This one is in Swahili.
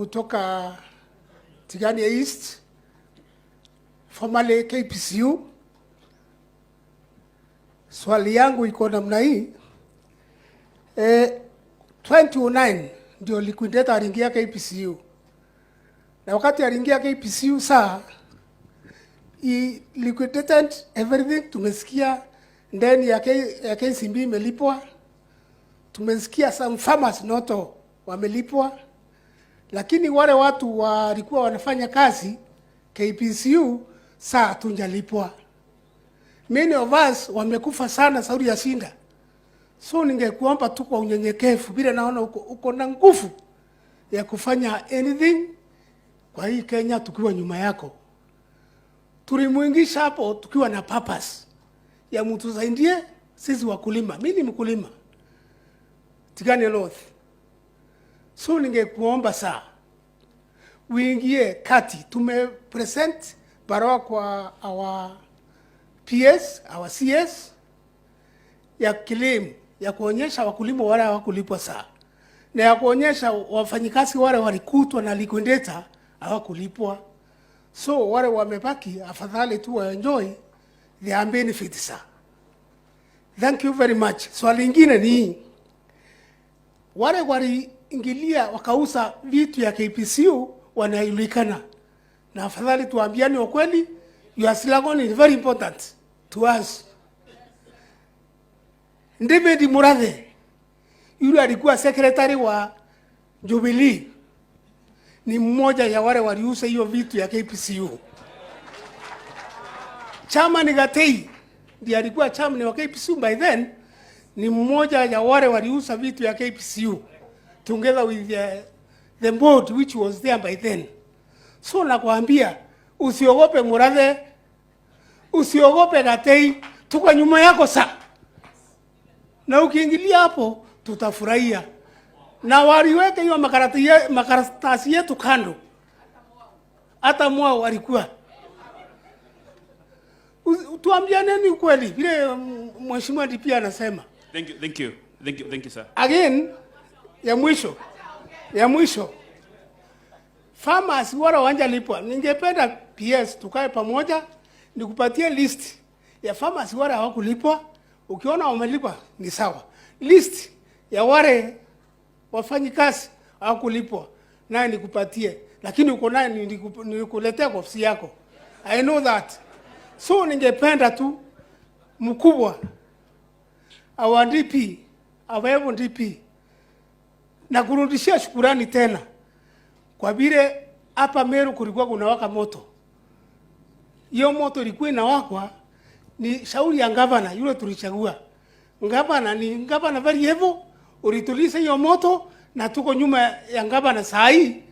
Kutoka Tigania East, formerly KPCU. Swali yangu iko namna hii. 2009 ndio liquidator aliingia KPCU, na wakati aliingia KPCU saa he liquidated everything. Tumesikia ndeni ya KCB imelipwa, tumesikia some farmers noto wamelipwa, lakini wale watu walikuwa wanafanya kazi KPCU saa hatujalipwa. Many of us wamekufa sana sauri ya shinda. So ningekuomba tu kwa unyenyekevu, vile naona uko na nguvu ya kufanya anything kwa hii Kenya, tukiwa nyuma yako. Tulimuingisha hapo tukiwa na purpose ya mtusaidie sisi wakulima. Mimi ni mkulima Tigania North, so ningekuomba saa uingie kati. Tume present barua kwa our PS, our CS ya claim ya kuonyesha wakulima wale hawakulipwa saa na ya kuonyesha wafanyikazi wale walikutwa na liquidator hawakulipwa. So wale wamebaki, afadhali tu waenjoy their benefits, sir. Thank you very much. Swali lingine ni hii. Wale waliingilia wakauza vitu ya KPCU wanajulikana, na afadhali tuambiane ukweli. Your slogan is very important to us. David Murathe yule alikuwa secretary wa Jubilee ni mmoja ya wale waliuza hiyo vitu ya KPCU. Chairman Gatei ndiye alikuwa chairman wa KPCU by then, ni mmoja ya wale waliuza vitu ya KPCU together with the board which was there by then. So nakwambia usiogope Murathe, usiogope Gatei, tuko nyuma yako sa, na ukiingilia hapo tutafurahia. Na waliweka hiyo makaratasi yetu kando, hata mwao walikuwa. Tuambianeni ukweli vile mheshimiwa DP anasema. Thank you, thank you, thank you, thank you, sir. Again, ya mwisho, farmers wale hawajalipwa, ningependa PS tukae pamoja, nikupatie list ya farmers wale hawakulipwa. Ukiona wamelipwa ni sawa. List ya wale wafanyikazi hawakulipwa naye nikupatie, lakini uko naye nikuletea kwa ofisi yako. I know that. So ningependa tu mkubwa, our DP, our DP, na kurudishia shukurani tena kwa vile hapa Meru kulikuwa kunawaka moto. Hiyo moto ilikuwa inawakwa ni shauri ya gavana yule tulichagua. Gavana ni gavana very able, ulituliza hiyo moto na tuko nyuma ya gavana saa hii.